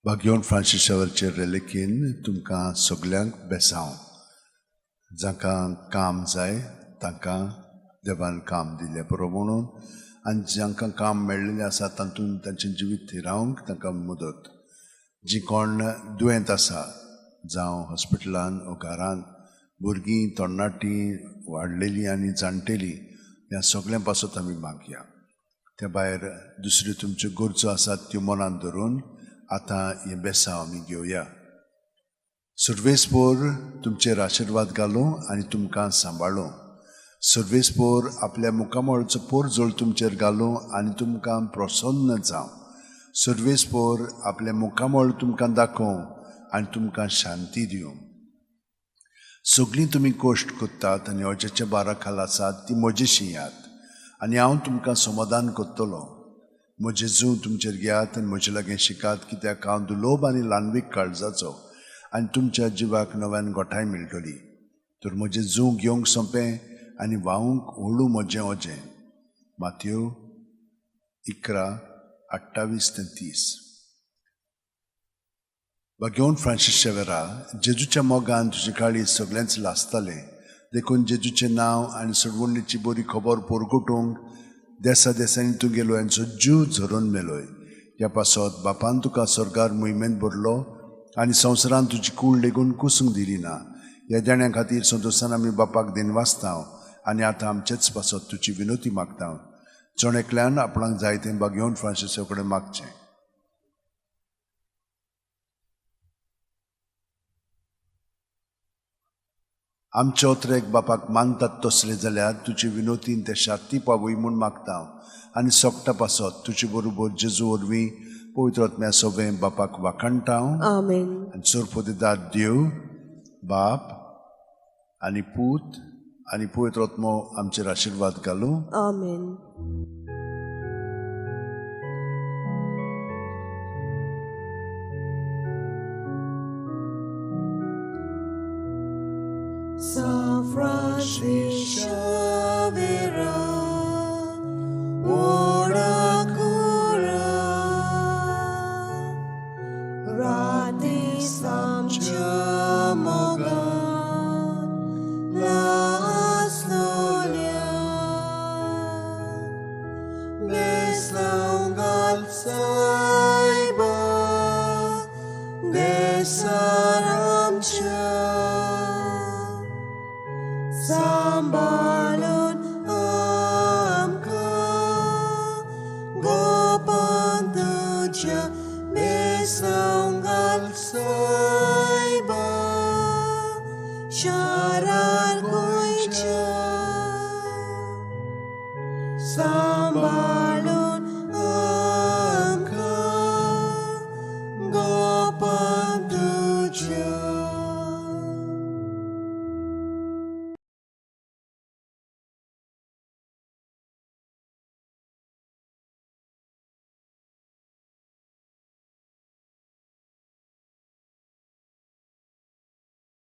भाग्योन Francis शावरचे रेलिकीन तुमकां सगल्यांक बेसांव. जांकां काम जाय तांकां देवान काम दिलें पुरो म्हणून, आनी जांकां काम मेळ्ळेलें आसा तातूंत तांचें जिवीत थिरावंक तांकां मदत. जीं कोण दुयेंत आसा जावं हॉस्पिटलान वो घरांत, भुरगीं तरणाटीं वाडलेलीं आनी जाणटेलीं, ह्या सगळ्यां पासत आमी मागया. त्या भायर दुसऱ्यो तुमच्यो गरजो आसात त्यो मनांत धरून आतां हें बेसांव आमी घेवया. सर्वेस्पोर तुमचेर आशिर्वाद घालूं आनी तुमकां सांबाळूं. सर्वेस्पोर आपल्या मुखामळचो पोरजोळ तुमचेर घालूं आनी तुमकां प्रसन्न जावं. सर्वेस्पोर आपल्या मुखामळ तुमकां दाखोवं आनी तुमकां शांती दिवं. सगळीं तुमी कश्ट करतात आनी अजाच्या बारा खाला आसात ती म्हजेशी यात आनी हांव तुमकां समाधान करतलो. म्हजें जूं तुमचेर घेयात आनी म्हजे लागीं शिकात, कित्याक हांव दुलोब आनी ल्हानवीक काळजाचो आनी तुमच्या जिवाक नव्यान गोठाय मेळटली. तर म्हजें जूं घेवंक सोंपें आनी व्हांवूंक हळू म्हजें अजें. मातयो 11:28-30. भाग्योन फ्रांसीस शेवेरा, जेजूच्या मोगान तुजे काळी सगळेंच लासतालें, देखून जेजूचें नांव आनी सोडवणीची बरी खबर पोरगोटूंक देसा देसांनी तूं गेलो यांचो जीव झरोवन मेलोय. ह्या पासत बापान तुका स्वर्गार मोहिमेंत भरलो आनी संवसारान तुजी कूड लेगून कुसूंक दिली ना. ह्या देण्या खातीर संतोशान आमी बापाक दिनवासता आनी आतां आमचेच पासत तुजी विनोती मागता. जण एकल्यान आपणाक जाय तें भाग्योन फ्रांसीसा कडेन मागचें. आमचे ओत्रेक बापाक मानतात तसले जाल्यार तुजे विनोतीन ते शाती पावय म्हूण मागता आनी सोगटा पासत तुजे बरोबर जेजू वरवीं पवित्र आत्म्या सोबें बापाक वाखाणटा. आमेन. आनी चोरपोदेदार देव बाप आनी पूत आनी पवित्र आत्मो आमचेर आशिर्वाद घालूं. आमेन. San Francis Xavier,